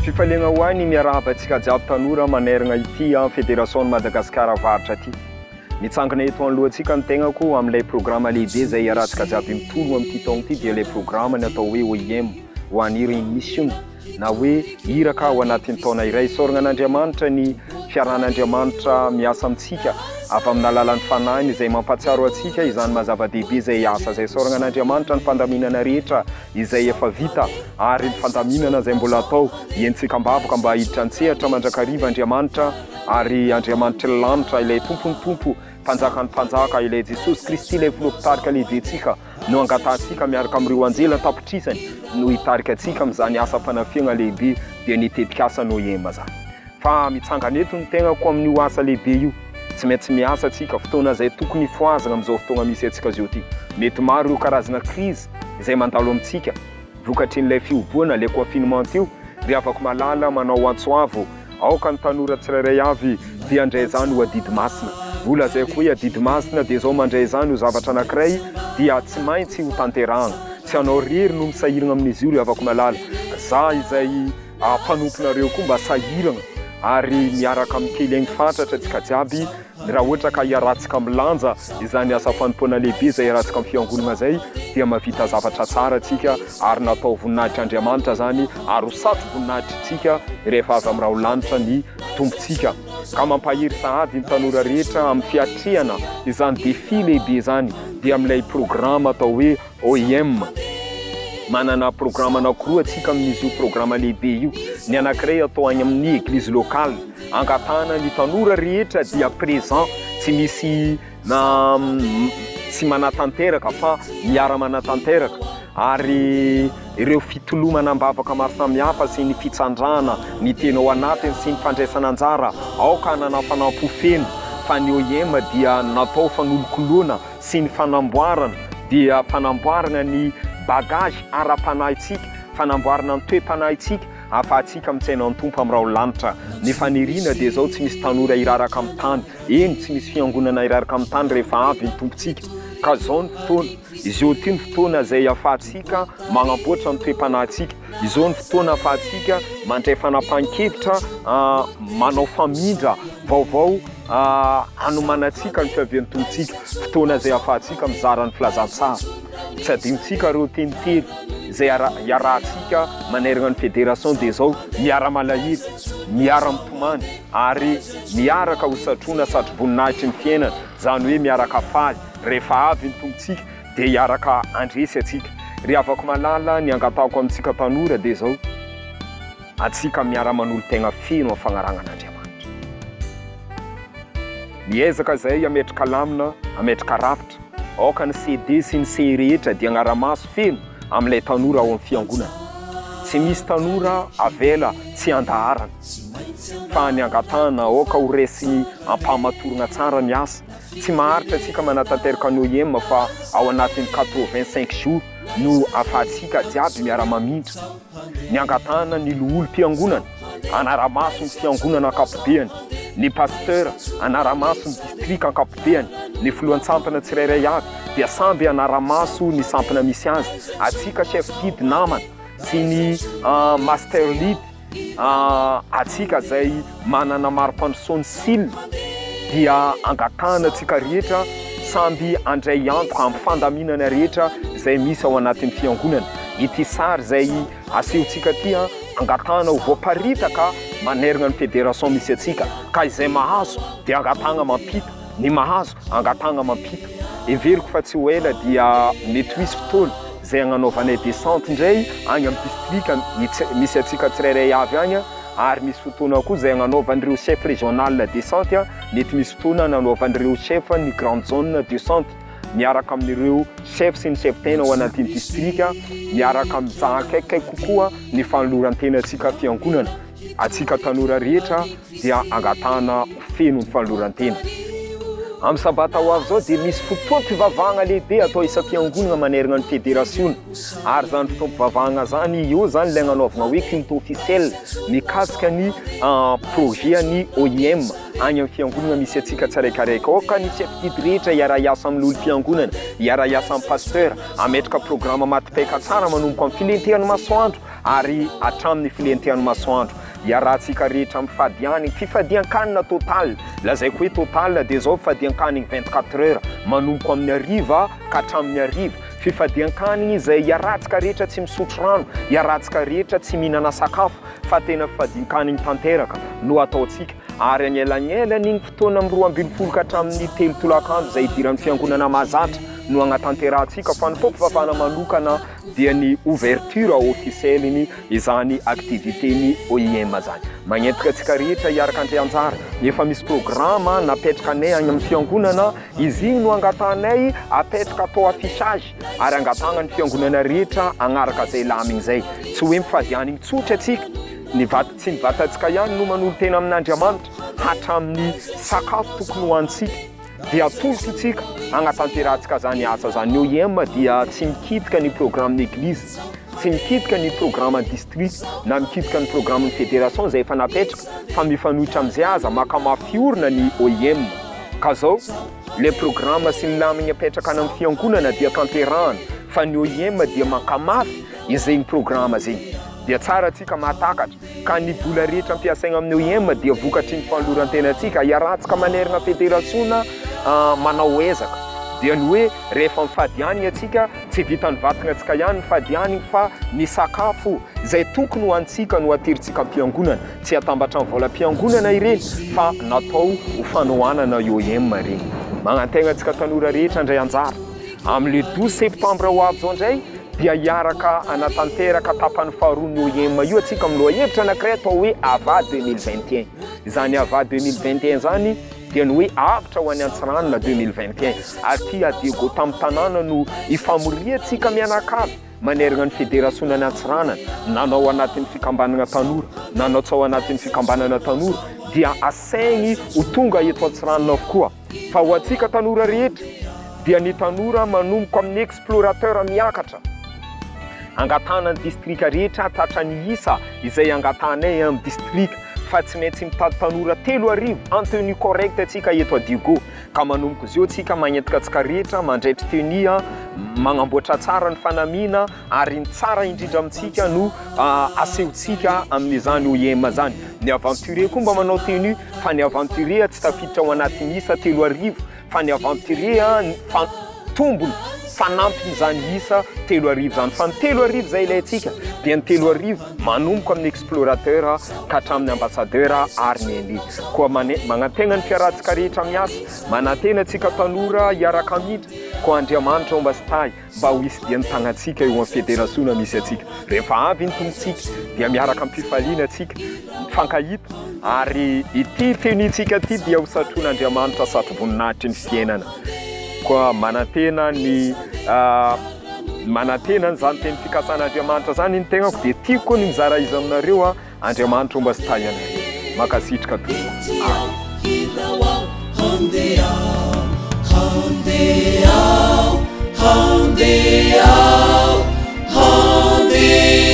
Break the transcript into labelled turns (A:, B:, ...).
A: Fifaliagna ho ahy ny miarahaba antsika jiaby tanora maneragna ity Federation Madagascar Avaratra ity. Mitsangana eto anoloantsika ny tegnako amin'ilay programa lehibe izay iarahantsika jiaby mitologno amin'ity taogno ity dia ilay programa ny atao hoe OIM ho an'iriny mission na hoe iraka ao anatin'ny taona iray. Isaoragna an'Andriamanitra ny fiarahan'Andriamanitra miasa amintsika avy amin'ny alalan'ny Fanahiny izay mampahatsiaro antsika izany maha zava-dehibe izay asa izay. Isaoragna an'Andriamanitra ny fandaminana rehetra izay efa vita ary ny fandaminana izay mbola atao. Entintsika am-bavaka mba hiditra an-tsehatra mandrakariva Andriamanitra ary Andriamanitry ny lanitra, ilay Tompon'ny Tompo, Mpanjakan'ny Mpanjaka, ilay Jesosy Kristy, ilay Filoha Mpitarika lehibentsika no angatahantsika miaraka amin'ireo anjely an-tapitrisany no hitarika antsika amin'izany asa fanafihana lehibe dia ny tetikasa Noema izany. Fa mitsangana eto ny tegnako amin'io asa lehibe io. Tsy maintsy miasa antsika, fotoana izay tokony hifohazana amin'izao fotoagna misy antsika izao ity. Mety maro ireo karazana crise izay mandalo amintsika vokatrin'ilay fihoboana, ilay confinement io. Ry havako malala, manao antso avo, aoka ny tanora tsirairay avy dia handray izany ho adidy masina. Ho lazaiko hoe adidy masina dia izao mandray izany ho zavatra anankiray dia tsy maintsy ho tanterahana. Tsy anao irery no misahiragna amin'izy io ry havako malala. Za izay mpanomponareo koa mba sahiragna ary miaraka mikely aigny fatratra antsika jiaby raha ohatra ka iarahantsika milanja izany asa fanompoana lehibe izay iarahantsika amin'ny fiangonana izay dia mahavita zavatra tsara antsika ary natao voninahitr'Andriamanitra izany ary ho satro voninahitritsika rehefa avy amin'ny raholanitra ny Tompontsika. Ka mampahery sahady ny tanora rehetra amin'ny fiatrehana izany défi lehibe izany dia amin'ilay programa atao hoe OIM. Manana programa anankiroa antsika amin'izy io programa lehibe io. Ny anankiray atao any amin'ny église locale. Angatahana ny tanora rehetra dia présent, tsy misy na tsy manatanteraka fa miara-manatanteraka. Ary ireo fitolomana am-bavaka maro samihafa sy ny fitsandrahana ny tena ao anatiny sy ny fandraisana anjara, aoka hanana fanampo feno fa ny OIM dia natao fanolokoloana sy ny fanamboarana dia fanamboarana ny bagage ara-panahintsika, fanamboarana ny toe-panahintsika ahafahantsika mitsaina ny Tompo amin'ny rahon'ny lanitra. Ny faniriana dia izao, tsy misy tanora hiraraka amin'ny tany, eny tsy misy fiangonana hiraraka amin'ny tany rehefa avy ny Tompontsika. Ka izao ny fotoana, izao ity ny fotoana izay ahafahantsika magnamboatra ny toe-panahintsika, izao ny fotoana ahafahantsika mandray fanapahan-kevitra manao famindra vaovao hanomanantsika ny fiavian'ny Tompontsika, fotoana izay ahafahantsika mizara ny filazantsara. Tsy adinontsika ireo teny telo izay iarahantsika manerana ny Federation dia izao, miara-malahelo, miara-mitomany ary miaraka ho satroina satroboninahitry ny fiainana, izany hoe miaraka faly rehefa avy ny Tompontsika dia hiaraka handresy antsika. Ry havako malala, ny angatahako amintsika tanora dia izao, antsika miara-manolo-tegna feno amin'ny fagnaragnan'Andriamanitra. Miezaka izay hametraka lamina, hametraka rafitra. Aoka ny CD sy ny CE rehetra dia agnara-maso feno amin'ilay tanora ao amin'ny fiangonana. Tsy misy tanora avela tsy andaharana. Fa ny angatahana aoka ho resy ampahamatorana tsara ny asa. Tsy maharitra antsika manatanteraka ny OIM fa ao anatin'ny 85 jours no afahantsika jiaby miara-mamindra. Ny angatahana ny loholom-piangonana hanara-maso ny fiangonana ankapobeany, ny pasteur hanara-maso ny distrika ankapobeany, ny filohan-tsampana tsirairay avy dia samby hanara-maso ny sampana misy azy, antsika chef guide namana sy ny master lead Antsika izay manana mari-pandrosoan'ny sil dia angatahana antsika rehetra samby handray antoka amin'ny fandaminana rehetra izay misy ao anatin'ny fiangonana. Ity sary izay asehontsika ity angatahana ho voaparitaka manerana ny fédération misy antsika ka izay mahazo dia angatahana mampita, ny mahazo angatahana mampita. Heveriko fa tsy ho ela dia mety ho hisy fotoana izay hagnanaovanay descente indray agny amin'ny distrika misy antsika tsirairay avy agny ary misy fotoana koa izay hagnanaovan'ireo chef régional descente, mety misy fotoana hanaovan'ireo chef ny grande zone descente miaraka amin'ireo chef sy ny chef tena ao anatin'ny distrika miaraka mizaha akaikikaiky kokoa ny fanoloran-tenantsika fiangonana. Antsika tanora rehetra dia angatahana ho feno ny fanoloran-tena. Amin'ny sabata ho avy izao dia misy fotoam-pivavahana lehibe atao isam-piangonana manerana ny federasiona. Ary izany fotoam-pivavahana izany, eo izany ilay nanaovana hoe culte officiel mikasika ny projet an'ny OIM any amin'ny fiangonana misy antsika tsiraikaraiky. Aoka ny chef guide rehetra hiara-hiasa amin'ny olom-piangonana, hiara-hiasa amin'ny pasteur, hametraka programa maty paika tsara manomboka amin'ny filentehan'ny masoandro. ary hatramin'ny filentehan'ny masoandro. Iarahantsika rehetra mifady hanigny, fifadian-kanina total. Lazaiko hoe total dia zao fifadian-kanigny 24 heures, manomboka amin'ny hariva ka hatramin'ny hariva. Fifadian-kanigny izay iarahantsika rehetra tsy misotro rano, iarahantsika rehetra tsy mihinana sakafo fa tena fifadian-kanigny tanteraka no ataontsika. Ary anelanelan'igny fotoana amin'ny 12 ka hatramin'ny 3 tolakandro izay idiran'ny fiangonana mahazatra no agnatanterahantsika fanompoam-pivavahana manokana dia ny ouverture officielle-ny izany activité-ny OIM zany. Magnentika antsika rehetra hiaraka handray anjara. Efa misy programme napetraka anay agny amin'ny fiangonana, izy igny no angatahanay apetraka atao affichage ary angatahagna ny fiangonana rehetra hagnaraka zay lamigny zay. Tsy hoe mifady hanigny tsotra atsika, ny vat- tsy ny vatantsika ihany no manolo-tena amin'Andriamanitra hatramin'ny sakafo tokony hohanintsika. Dia atolotro tsika hagnatanterahantsika zany asa zany. Ny OIM dia tsy mikitika ny programme-n'ny Eglizy, tsy mikitika ny programme-n'ny district, na mikitika ny programme-n'ny fédération izay efa napetraka, fa mifanohitra amin'izay aza maka mafy orina ny OIM. Ka zao, le programme sy ny lamigny apetraka any amin'ny fiangonana dia tanterahana, fa ny OIM dia mankamafy izegny programme zegny. Dia tsara tsika mahatakatra. Ka ny vola rehetra ampiasaigna amin'ny OIM dia vokatry ny fanoloran-tenantsika, iarahantsika manerana federasiona manao ezaka. Dia ny hoe rehefa mifady hanigny antsika, tsy vitan'ny vatagna-tsika ihany mifady hanigny fa ny sakafo izay tokony ho antsika no aterintsika am-piangonana. Tsy atambatra amin'ny volam-piangonana ireny fa natao ho fanohanana OIM ireny. Magnantegna antsika tanora rehetra handray anjara. Amin'ny le 12 septembre ho avy izao indray dia hiaraka hanatanteraka tapany faharoa ny OIM io antsika amin'ny lohahevitra anankiray atao hoe AVA 2021. Izany AVA 2021 izany dia ny hoe avotra ho any Antsiranana 2021. Aty Adiego tamin'ny tanàna no hifamoriantsika mianakavy manerana ny federasionan'i Antsiranana, nanao anatin'ny fikambanana tanora, nanao tsy ao anatin'ny fikambanana tanora dia asainy ho tonga eto Antsiranana avokoa. Fa ho antsika tanora rehetra dia ny tanora manomboka amin'ny explorateur miakatra. Angatahana ny distrika rehetra tratra ny isa izay angatahanay amin'ny distrika fa tsy maintsy mitady tanora 3000 en tenue correcte antsika eto Adigo. Ka manomboka izao antsika magnentika antsika rehetra mandraitry tenue, magnamboatra tsara ny fanamiana ary ny tsara indrindra amintsika no asehontsika amin'izany OIM zany. Ny aventurier koa mba manao tenue fa ny aventurier tsy tafiditra ao anatin'ny isa 3000 fa ny aventurier fa tombony fanampin'izany isa 3000 zany. Fa ny 3000 izay ilaintsika dia ny 3000 manomboka amin'ny explorateur ka hatramin'ny ambassadeur ary ny aîné. Koa magnantegna ny fiarahantsika rehetra miasa, manantena antsika tanora hiaraka hamindra, koa Andriamanitra homba sy tahy mba ho hisy dian'ny tagnantsika eo amin'ny federasiona misy antsika. Rehefa avy ny Tompontsika dia miaraka am-pifaliana antsika, mifankahita, ary ity tenintsika ity dia ho satroin'Andriamanitra satroboninahitry ny fiainana. Koa manantena ny manantena an'izany teny fikasan'Andriamanitra izany ny tegnako dia tiako koa ny mizara izy aminareo. Andriamanitra homba sy tahy anareo. Mankasitraka tompoko. Amen.